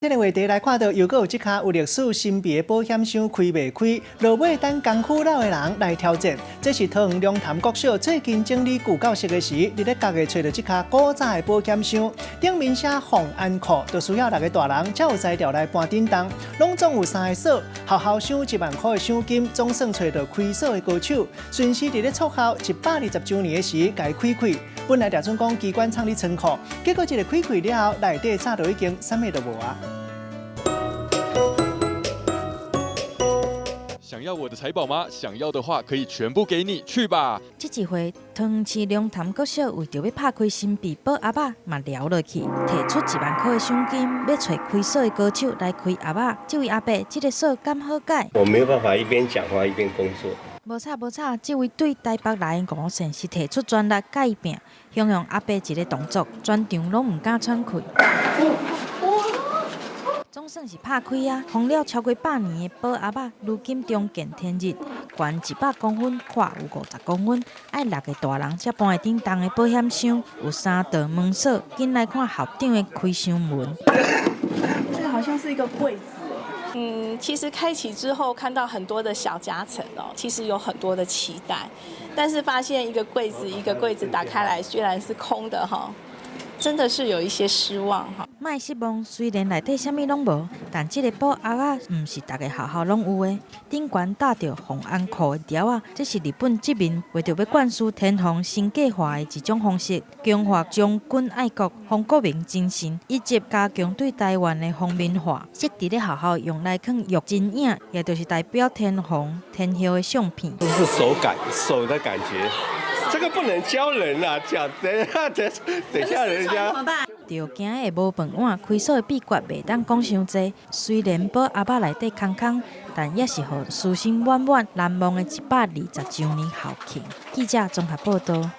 這个話題來看到，又閣有這跤有歷史神秘的保險箱開袂開，落尾等功夫老的人來挑戰。這是桃園龍潭國小最近整理舊教室的時，佇咧角下揣著這跤古早的保險箱，頂面寫防安庫，就需要六個大人才有才調來搬振動。攏總有三个鎖，學校賞1萬箍的賞金，總算揣著開鎖的高手。順勢佇咧創校120週年的時，共伊開開。本來打算講機關藏佇倉庫，結果這个開開了後，內底早就已經啥物都無啊。想要我的財寶嗎？想要的話，可以全部給你，去吧。這一回，桃園市龍潭國小為著欲拍開神秘寶盒仔，嘛撩落去，提出1萬箍的賞金，欲揣開鎖的高手來開盒仔。這位阿伯，這个鎖敢好解？我沒有辦法一邊講話一邊工作。無錯無錯，這位對台北來的吳先生提出全力共伊拚，形容阿伯一个動作，全場攏毋敢喘氣。總算是拍開啊！封了超過百年的寶盒仔，如今重見天日，懸100公分，闊有50公分，愛六个大人才搬會振動的保險箱，有三道門鎖。緊來看校長的開箱文。這個好像是一個櫃子。其實開啟之後看到很多的小夾層哦，其實有很多的期待，但是發現一個櫃子一個櫃子打開來，居然是空的哈。真的是有一些失望哈。莫失望，雖然內底啥物攏無，但這个寶盒仔毋是逐个學校攏有的。頂懸貼著防安庫的條仔，這是日本殖民為著欲灌輸天皇新計劃的一種方式，強化忠君愛國、防國民精神，以及加強對台灣的皇民化。設佇咧學校用來囥玉真影，也就是代表天皇天后的相片。這是手感，手的感覺。這個不能教人啊，講等下等等下人家。著驚會無飯碗，開鎖的秘訣袂當講傷濟。雖然寶盒仔內底空空，但也是予師生滿滿難忘的120週年校慶。記者綜合報導。